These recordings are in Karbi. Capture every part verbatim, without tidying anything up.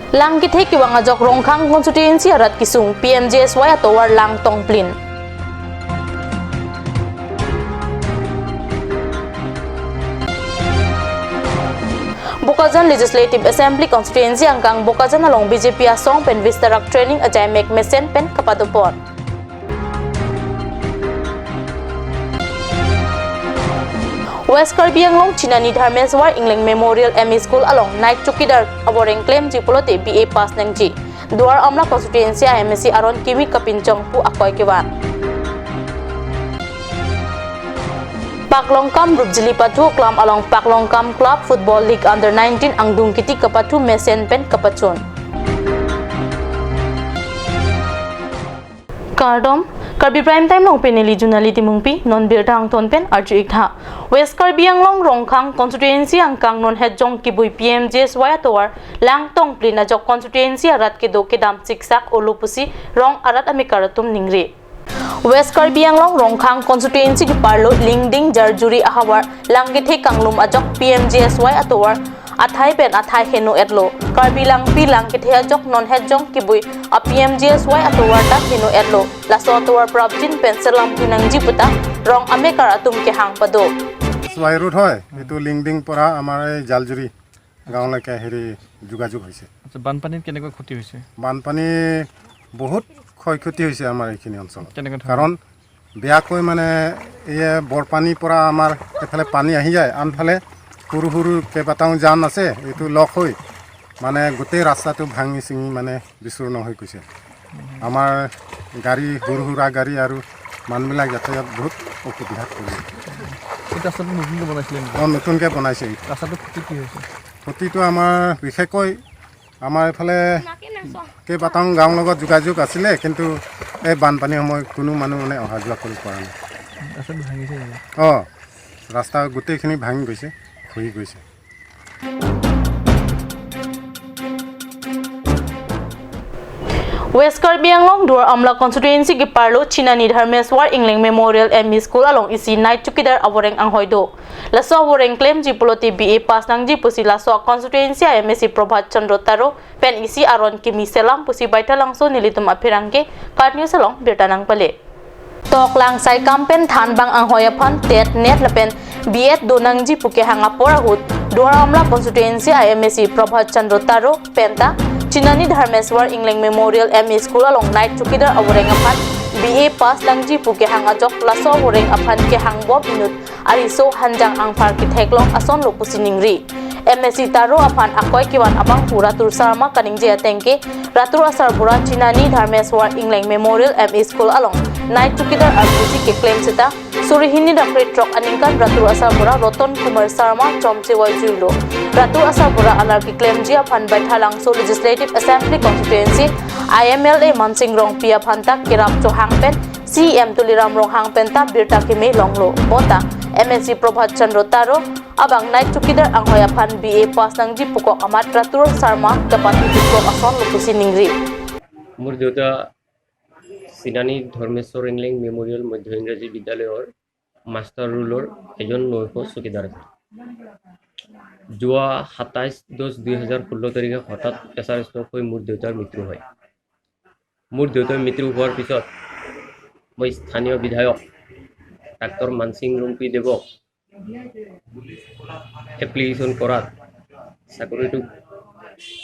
Lang kethe kevang ajok Rongkhang constituency arat kesung, P M G S Y atovar lang tongplin. Bokajan Legislative Assembly constituency angkang Bokajan along B J P asong pen Vistarak training ajaimek mesen pen kapadopon. West Karbi Anglong Chinani Dharmeswar Engleng Memorial M E School along night chowkidar aboreng klemji pulote B A pass nangji. Duar Amla constituency a M A C aron kimi kapinchong pu akoi kevan. Paklongkam Rupjili pathu aklam along Paklongkam Club Football League under nineteen angdung kiti kapathu mesen pen kapachun. Kardom, Karbi Prime Time along pini neli Junali Timungpi, non birta angton pen arju-ik tha. West Karbi Anglong Rongkhang constituency angkang non hetjong kebui P M G S Y atovar lang tongplin ajok constituency arat kedo kedam siksak olo pusi rong arat amekar atum ningri. West Karbi Anglong Rongkhang constituency keparlo Lingding Jarjuri ahavar lang kethe kanglum ajok P M G S Y atovar athai pen athai heno-etlo. Karbi Langpi lang kethe ajok non hetjong kebui a P M G S Y atovar ta heno-etlo. Laso atovar prapjin pen selam pi nangji puta rong amekar atum kehang pado. S Y road হয়, এইটো লিংডিং পৰা আমাৰ এই জালজুৰি গাঁৱলৈকে হেৰি যোগাযোগ হৈছে। আচ্ছা, বানপানীত কেনেকুৱা ক্ষতি হৈছে? বানপানী বহুত ক্ষয় ক্ষতি হৈছে আমাৰ এইখিনি অঞ্চলত। কেনেকুৱা ধৰণৰ? কাৰণ বেয়াকৈ মানে এই বৰপানীৰ পৰা আমাৰ এইফালে পানী আহি যায়, আনফালে সৰু সৰু কেইবাটাও জান আছে, এইটো লগ হৈ মানে গোটেই ৰাস্তাটো ভাঙি চিঙি মানে বিচূৰ্ণ হৈ গৈছে। আমাৰ গাড়ী, সৰু সুৰা গাড়ী আৰু মানুহবিলাক যাতায়াত বহুত অসুবিধাত পৰিছে। এই ৰাস্তাটো নতুনকৈ বনাইছিলে নেকি? অ, নতুনকৈ বনাইছে এইটো। ৰাস্তাটো ক্ষতি কি হৈছে? ক্ষতিটো আমাৰ বিশেষকৈ আমাৰ এইফালে কেইবাটাও গাঁৱৰ লগত যোগাযোগ আছিলে, কিন্তু এই বানপানীৰ সময়ত কোনো মানুহ মানে অহা যোৱা কৰিব পৰা নাই। ৰাস্তাটো ভাঙিছে নেকি? অ, ৰাস্তা গোটেইখিনি ভাঙি গৈছে, খহি গৈছে। West Karbi Anglong Duar Amla constituency keparlo Chinani Dharmeswar Engleng Memorial M E School along isi night chowkidar aboreng anghoi do. Laso aboreng klemji pulote B A pass nangji pusi laso constituency a M A C Prabhat Chandra Taro pen isi aron kimi selam pusi Baithalangso nelitum apherangke KAT News along birta nangpale. Toklang saikam pen thanbang anghoi aphan TET NET lapen B.Ed do nangji pu kehang apor ahut Duar Amla constituency a M A C Prabhat Chandra Taro penta Chinani Dharmeswar Engleng Memorial M E School along night chowkidar aboreng aphan B A pass nangji pu kehang ajok laso aboreng aphan kehangbom inut ariso hanjang angphar ketheklong asonlo pusi ningri. M A C Taro aphan akoi kevan abangphu Ratur Sarma kaningje atengke Ratur asarbura Chinani Dharmeswar Engleng Memorial M E School along night chowkidar arpusi keklem seta suri hini ra krethrok aningkan Ratur asarbura Roton Kumar Sarma chomche voijuilo. Ratur asarbura alar keklemji aphan Baithalangso Legislative Assembly Constituency I M L A Mansing Rongpi aphan ta kerap chohang pen C E M Tuliram Ronghang penta birta keme longlo. Bonta M A C Prabhat Chandra Taro abang night chowkidar anghoi aphan B A pass nangji pukok amat Ratur Sarma kapathu pukok asonlo pusi ningri. মোৰ দেউতা চিনানী ধৰ্মেশ্বৰ ইংলেং মেমৰিয়েল মধ্য ইংৰাজী বিদ্যালয়ৰ মাষ্টাৰ ৰোলৰ এজন নৈশ চকীদাৰ আছিল। যোৱা সাতাইছ দহ দুই হাজাৰ ষোল্ল তাৰিখে হঠাৎ প্ৰেছাৰ ষ্ট্ৰক হৈ মোৰ দেউতাৰ মৃত্যু হয়। মোৰ দেউতাৰ মৃত্যু হোৱাৰ পিছত মই স্থানীয় বিধায়ক ডাক্তৰ মানসিং ৰংপি দেৱক এপ্লিকেশ্যন কৰাত চাকৰিটো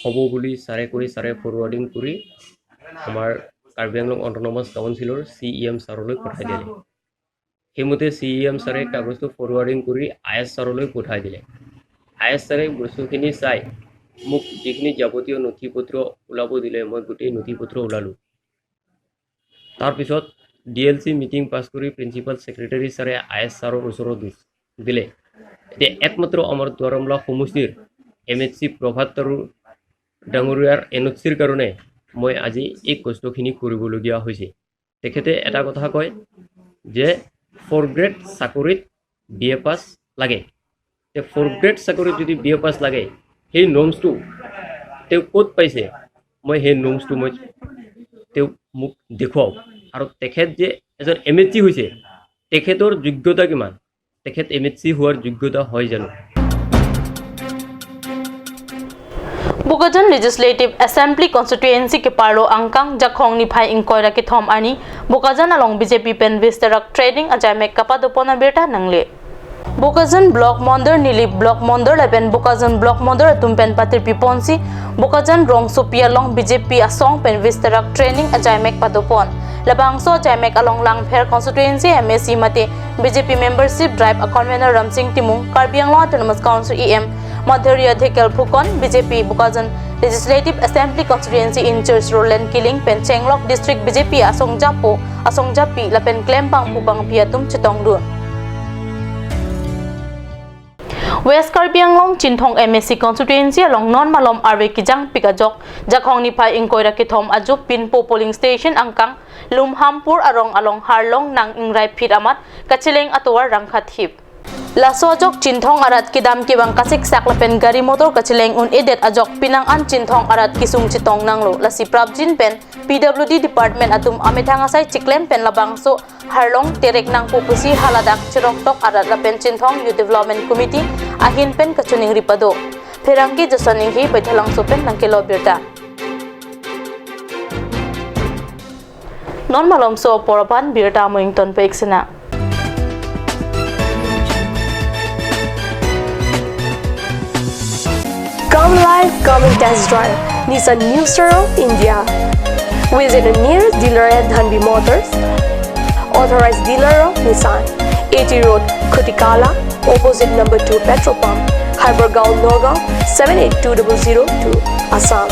হ'ব বুলি ছাৰে কৈ ছাৰে ফৰৱাৰ্ডিং কৰি আমাৰ কাৰ্বি আংলং অট'নমাছ কাউন্সিলৰ চি ই এম ছাৰলৈ পঠাই দিলে। সেইমতে চি ই এম ছাৰে কাগজটো ফৰৱাৰ্ডিং কৰি আই এছ ছাৰলৈ পঠাই দিলে। আই এছ ছাৰে বস্তুখিনি চাই মোক যিখিনি যাৱতীয় নথি পত্ৰ ওলাব দিলে, মই গোটেই নথি পত্ৰ ওলালোঁ। তাৰপিছত ডি এল চি মিটিং পাছ কৰি প্ৰিন্সিপাল ছেক্ৰেটাৰী ছাৰে আই এছ ছাৰৰ ওচৰত দি-, দিলে। এতিয়া একমাত্ৰ আমাৰ দুৱাৰমলা সমষ্টিৰ এম এইচ চি প্ৰভাত তৰুণ ডাঙৰীয়াৰ এন অ' চিৰ কাৰণে মই আজি এই কষ্টখিনি কৰিবলগীয়া হৈছে। তেখেতে এটা কথা কয় যে ফ'ৰ গ্ৰেড চাকৰিত বি এ পাছ লাগে। তে ফ'ৰ গ্ৰেড চাকৰিত যদি বি এ পাছ লাগে, সেই নৰ্মছটো তেওঁ ক'ত পাইছে, মই সেই নৰ্মছটো মই তেওঁ মোক দেখুৱাওক। আৰু তেখেত যে এজন এম এইচ চি হৈছে, তেখেতৰ যোগ্যতা কিমান? তেখেত এম এইচ চি হোৱাৰ যোগ্যতা হয় জানো? Bokajan Legislative Assembly Constituency keparlo angkang Jakhong niphai ingkoi ra kethom arni Bokajan along B J P pen Vista Rak training ajaimek kapadopon abirta nangle. Bokajan Block Mondol, Nilip Block Mondol lapen Bokajan Block Mondol atum pen patirpi ponsi Bokajan rongsopi along B J P asong pen Vista Rak training ajaimek padopon. Labangso ajaimek along Langpher Constituency M A C mate B J P Membership Drive a-convener Ramsing Timung, Karbi Anglong Autonomous Council E M Madhurya Dhekial Phukan, B J P Bokajan Legislative Assembly Constituency in-charge Roland Killing pen Chenglok District B J P asongjapo, asongjapi lapen klembangpo bangpi atum chetongdun. West Karbi Anglong Chinthong M A C Constituency along non malom arve kejangpik ajok Jakhong niphai ingkoi ra kethom ajo pinpo polling station angkang Lumhampur arong along harlong nang ingrai phit amat kacheleng atovar rangkhathip. Laso ajok Chinthong arat kedam kevang kasiksak lapen gari motor kacheleng un-edet ajok penang an Chinthong arat kesung chetong nanglo. Lasi prapjin pen P W D department atum amethang asai chiklem pen labangso harlong terek nangpo pusi haladak cheroktok arat lapen Chinthong Youth Development Committee ahin pen kachiningri pado. Pherangke Jason Inghi, Baithalangso pen nangkelo birta. Non malomso apor aphan birta amoington pe-ik sina. Come live, come and test drive Nissan New Star of India. Visit a nearest dealer at Dhanvi Motors, authorized dealer of Nissan, A T Road, Khutikala, opposite number two petrol pump, Hypergaon, Nagaon, seven eight two double zero two, Assam.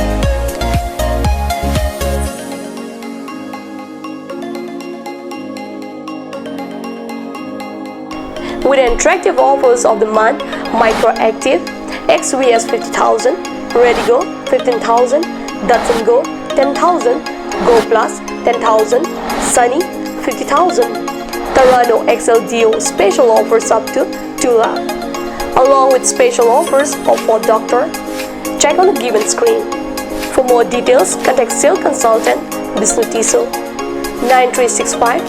With attractive offers of the month, Micro Active, X V S fifty thousand, Redigo fifteen thousand, Datsun Go ten thousand, Go Plus ten thousand, Sunny fifty thousand, Terrano X L D O special offers up to two lakh, along with special offers of Ford Doctor. Check on the given screen. For more details, contact sales consultant Bishnu Tisso, nine three six five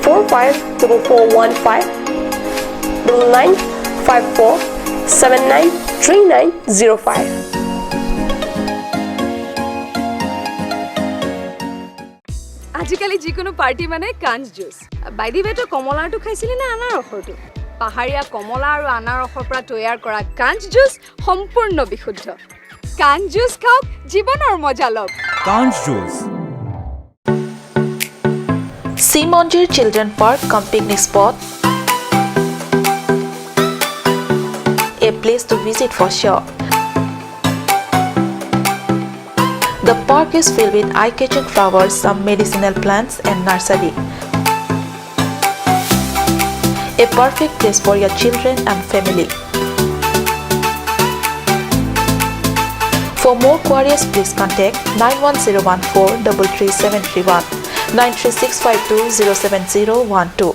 four five double four one five, double nine five four seven nine three nine zero five. আজিকালি যিকোনো পাৰ্টি মানে কাঞ্চ juice. By the ৱে, তই কমলাৰটো খাইছিলি নে আনাৰসৰটো? পাহাৰীয়া কমলা আৰু আনাৰসৰ পৰা তৈয়াৰ কৰা কাঞ্চ জুচ সম্পূৰ্ণ বিশুদ্ধ। কাঞ্চ জুচ খাওক, জীৱনৰ মজা লওক। Kanch Juice. Sea Monjir Children Park cum picnic spot, a place to visit for sure. The park is filled with eye-catching flowers, some medicinal plants and nursery. A perfect place for your children and family. For more queries, please contact nine one zero one four double three seven three one, nine three six five two zero seven zero one two.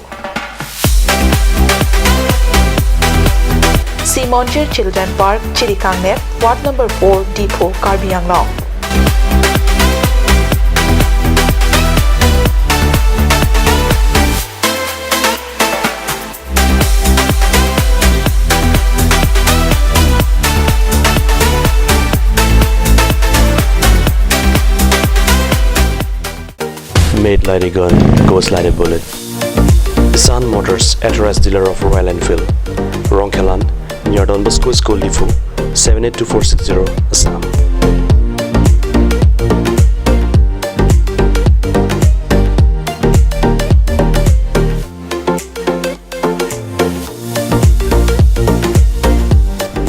Sea Monjir Children Park, Chirikangnep, Ward number four, Diphu, Karbi Anglong. Made like a gun, goes like a bullet. Sun Motors, authorized dealer of Royal Enfield. Rongkhelan, near Don Bosco School, Diphu, seven eight two four six zero, Assam.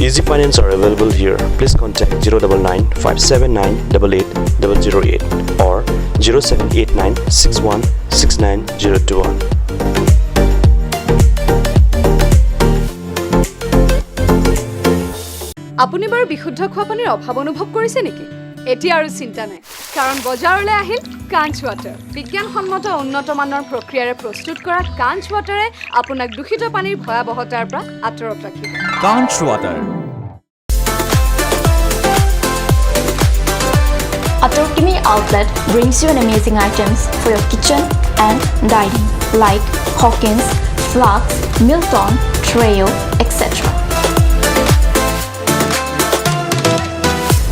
Easy finance are available here. Please contact zero double nine five seven nine double eight double zero eight or zero seven eight nine six one six nine zero two one. আপুনি বাৰু বিশুদ্ধ খোৱা পানীৰ অভাৱ অনুভৱ কৰিছে নেকি? এতিয়া আৰু চিন্তা নাই, কাৰণ বজাৰলৈ আহিল কাঞ্চ ৱাটাৰ। বিজ্ঞানসন্মত উন্নত মানৰ প্ৰক্ৰিয়াৰে প্ৰস্তুত কৰা কাঞ্চ ৱাটাৰে আপোনাক দূষিত পানীৰ ভয়াৱহতাৰ পৰা আঁতৰত ৰাখিব। Kanch Water. Atorkimi Outlet brings you an amazing items for your kitchen and dining, like Hawkins, Flux, Milton, Treo, et cetera.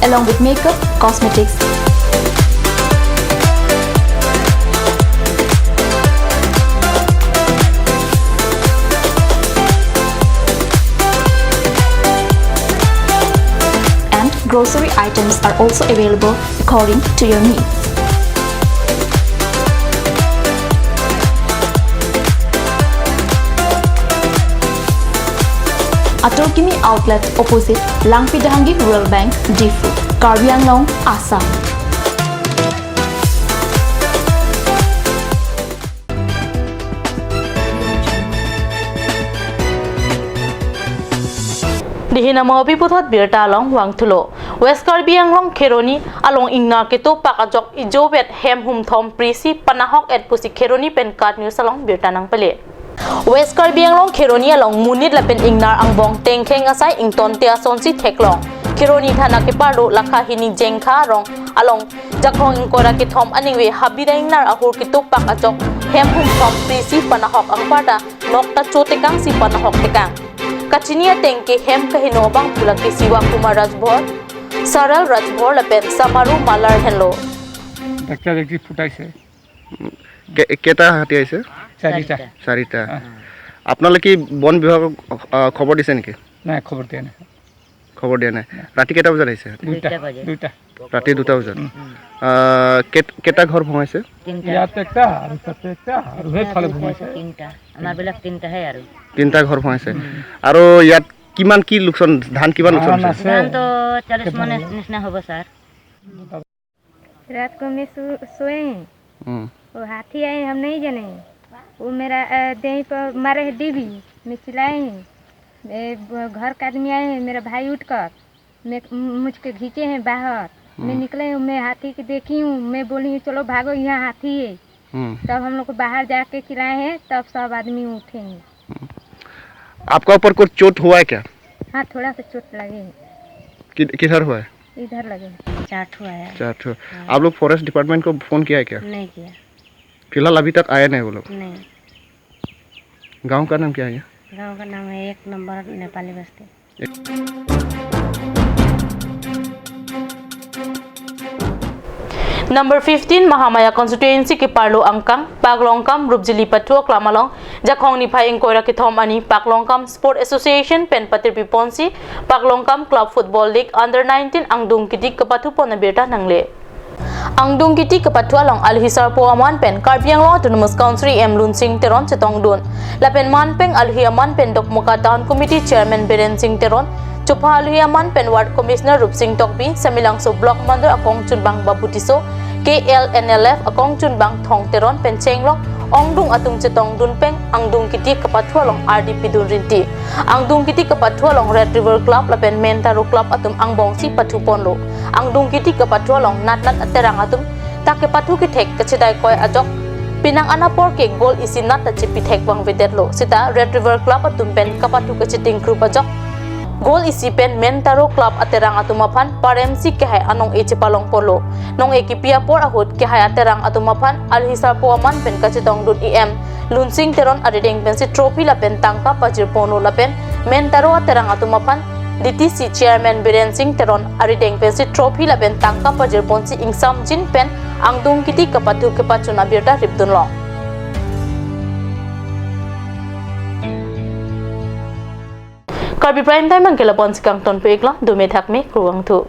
along with makeup, cosmetics, and grocery items are also available according to your needs. Atur Kimi Outlet, opposite Langpi Dahangi Rural Bank, Diphu, Karbi Anglong, Assam. Dihina Mobi puthot birta along vangthulo. West Karbi Anglong Kheroni along ingnar ketupak ajok ijovet hem humthom prisi panahok et pusi Kheroni pen KAT News along birta nangpale. West Karbi Anglong Kheroni along monit lapen ingnar angbong tengkheng asai ingtonte asonsi theklong. Kheroni thana keparlo lakha hini Jengkha rong along Jakhong ingkoi ra kethom aningve habida ingnar ahur ketupak ajok hem humthom prisi panahok anparta nokta chotekangsi panahok tekang. Kachini ateng ke hem kaheno abang pulake Siva Kumar Rajbhor, Saral Rajbhor lapen Samaru Malar henlo. Dekta dekti phutaise. কে- কেইটা হাতী আহিছে? চাৰিটা। চাৰিটা। অ। আপোনালোকে বন বিভাগক, আহ, খবৰ দিছে নেকি? নাই, খবৰ দিয়া নাই। খবৰ দিয়া নাই। নাই। ৰাতি কেইটা বজাত আহিছে? দুটা। দুটা বজাত। দুটা। ৰাতি দুটা বজাত। উম। আহ, কেই- কেইটা ঘৰ ভঙাইছে? তিনিটা। ইয়াত একটা, আৰু তাতে একটা, আৰু তিনিটা, সেইফালে দুটা, ভঙাইছে। তিনিটা। আমাৰবিলাক তিনিটাহে আৰু। তিনিটা ঘৰ ভঙাইছে। উম। আৰু ইয়াত কিমান কি লোকচান, ধান কিমান লোকচান ধান হৈছে? আছে। ধান তো চল্লিছ মন নিচিনা হ'ব, ছাৰ। रात को मैं सो, सोए हैं। हम्म। वो हाथी आए, हम नहीं जाने। वो मेरा, अ, देह पर मारे है डीबी। मैं चिल्लाए हैं। ए, ब-, घर का आदमी आए हैं, मेरा भाई उठकर। मैं, मुझको खींचे हैं बाहर। मैं हम्म। निकले हूँ, मैं हाथी को देखी हूँ। मैं बोली हूँ, "चलो भागो, यहाँ हाथी है।" हम्म। तब हम लोग को बाहर जाके चिल्लाए हैं, तब सब आदमी उठे हैं। हम्म। आपका ऊपर कुछ चोट हुआ है क्या? हाँ, थोड़ा सा चोट लगे है। कि-, किधर हुआ है? इधर लगे। चार ठो आया। चार ठो। हाँ। आप लोग फॉरेस्ट डिपार्टमेंट को फोन किया है क्या? नहीं किया। फिलहाल अभी तक आया नहीं वो लोग? नहीं। गांव का नाम क्या है ये? गांव का नाम है एक नंबर नेपाली बस्ती। Number fifteen Mahamaya constituency keparlo angkang Paklongkam Rupjili Pathu aklam along Jakhong niphai ingkoi ra kethom arni Paklongkam Sport Association pen patirpi ponsi Paklongkam Club Football League under nineteen angdung kiti kepathupon abirta nangle. Angdung kiti kepathu along alhi sarpo aman pen Karbi Anglong Autonomous Council E M Lunsing Teron chetongdun. Lapen manpeng alhi aman pen Dokmoka Town Committee Chairman Biren Sing Teron, chopha alhi aman pen Ward Commissioner Rupsing Tokbi, Samelangso Block Mandal akongchunbang Babu Tisso, K L N L F akongchunbang Thong Teron pen chenglok ongdung atum chetongdun pen angdung kiti kepathu along ardi pidun rinti. Angdung kiti kepathu along Red River Club lapen Mentaro Club atum angbongsi pathuponlo. Angdung kiti kepathu along natnat aterang atum ta kepathu kethek kachedai koi ajok penang anapor ke goal isi nat ta chepithek vangvedetlo. Sita Red River Club atum pen kepathu kachiting group ajok goal isi pen Mentaro Club aterang atum aphan paremsi kehai anong-e chepalongponlo. Nong-e kipi apor ahut kehai aterang atum aphan alhi sarpo aman pen kachetongdun E M Lunsing Teron arideng pensi trophy lapen tangka pajirponlo lapen Mentaro aterang atum aphan D T C Chairman Biren Sing Teron arideng pensi trophy lapen tangka pajirponsi ingsamjin pen angdung kiti kepathu kepachun abirta ripdunlong. Karbi Prime Time abangke lapu-ansi kangtonpo-iklo, dome thakme, kurvangthu.